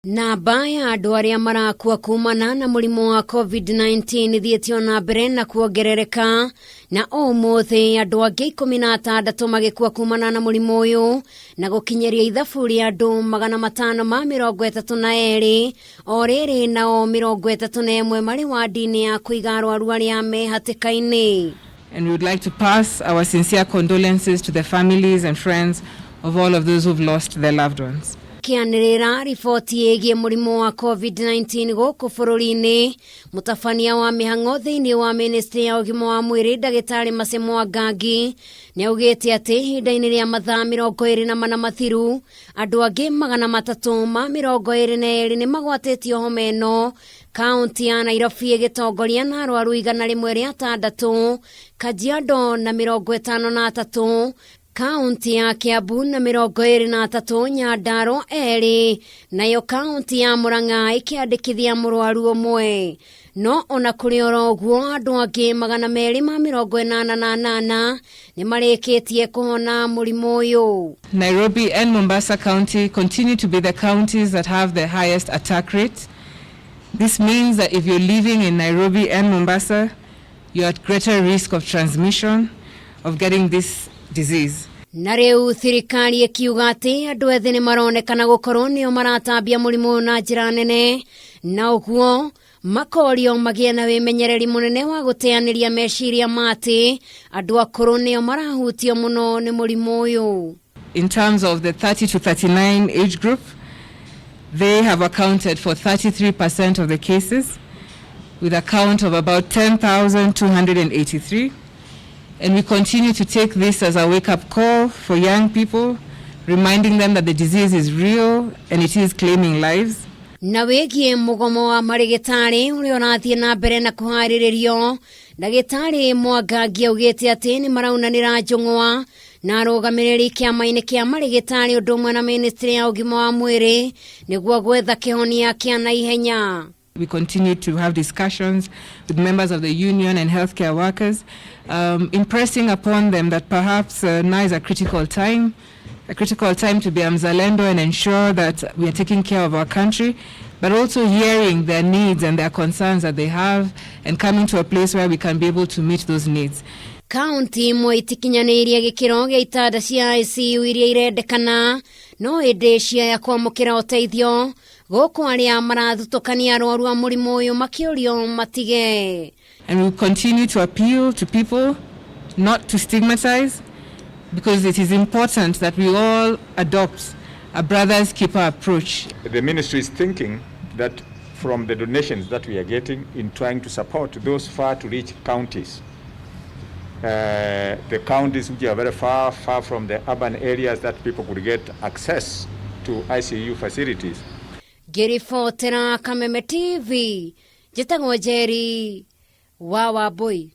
Namba ya andũ arĩa marakua kumana na mũrimũ wa COVID-19 ĩthiĩte o na mbere na kuongerereka, na ũmũthĩ andũ angĩ 16 magĩkua kumana na mũrimũ ũyũ, na gũkinyĩria ithabu rĩa andũ 532, o rĩrĩ nao 31 marĩ wandi-inĩ ya kũiga arwaru arĩa me hatĩka-inĩ. And we would like to pass our sincere condolences to the families and friends of all of those who've lost their loved ones. Kĩanĩrĩra riboti ĩgiĩ mũrimũ wa COVID-19 gũkũ bũrũri-inĩ, mũtabania wa mĩhang'o thĩinĩ wa ministry ya ũgima wa mwĩrĩ, ndagĩtarĩ Mercy Mwangangi, nĩ augĩte atĩ ihinda-inĩ rĩa mathaa 24 mathiru, andũ angĩ 322 nĩ magwatĩtio homa ĩno, kaunti ya Nairobi ĩgĩtongoria na arwaru 106, Kajiado na 53, kaunti ya Kiambu na 23, Nyandarua 2, nayo kaunti ya Murang'a ĩkĩandĩkithia mũrwaru ũmwe. No ona kũrĩ oro ũguo, andũ angĩ 288 nĩ marĩkĩtie kũhona mũrimũ ũyũ. Nairobi and Mombasa County continue to be the counties that have the highest attack rate. This means that if you're living in Nairobi and Mombasa, you're at greater risk of transmission, of getting this disease. Na rĩu thirikari ĩkiuga atĩ andũ ethĩ nĩ maronekana gũkorwo nĩo maratambia mũrimũ ũyũ na njĩra nene, na ũguo makorio magĩe na wĩmenyereri mũnene wa gũteanĩria meciria ma atĩ andũ akũrũ nĩo marahutio mũno nĩ mũrimũ ũyũ. In terms of the 30 to 39 age group, they have accounted for 33% of the cases, with a count of about 10,283. And we continue to take this as a wake-up call for young people, reminding them that the disease is real and it is claiming lives. Na wĩgiĩ mũgomo wa marĩgĩtarĩ ũrĩa ũrathiĩ na mbere na kũharĩrĩrio, ndagĩtarĩ Mwangangi augĩte atĩ nĩ maraunanĩra njũng'wa na arũgamĩrĩri kĩama-inĩ kĩa marĩgĩtarĩ ũndũ ũmwe na ministry ya ũgima wa mwĩrĩ nĩguo gwetha kĩhonia kĩa naihenya. We continue to have discussions with members of the union and healthcare workers, impressing upon them that perhaps now is a critical time to be a Mzalendo and ensure that we are taking care of our country, but also hearing their needs and their concerns that they have and coming to a place where we can be able to meet those needs. Kaunti imwe itikinyanĩirie gĩkĩro gĩa itanda cia ICU iria irendekana, no ĩndĩ ciaya kwamũkĩra ũteithio gũkũ arĩa marathutũkania arwaru a mũrimũ ũyũ makĩũrio matige. And we continue to appeal to people not to stigmatize, because it is important that we all adopt a brother's keeper approach. The ministry is thinking that from the donations that we are getting in trying to support those far to reach counties, the counties which are very far, far from the urban areas that people could get access to ICU facilities. Ngĩribotera Kameme TV, njĩtagwo Njeri wa Wambui.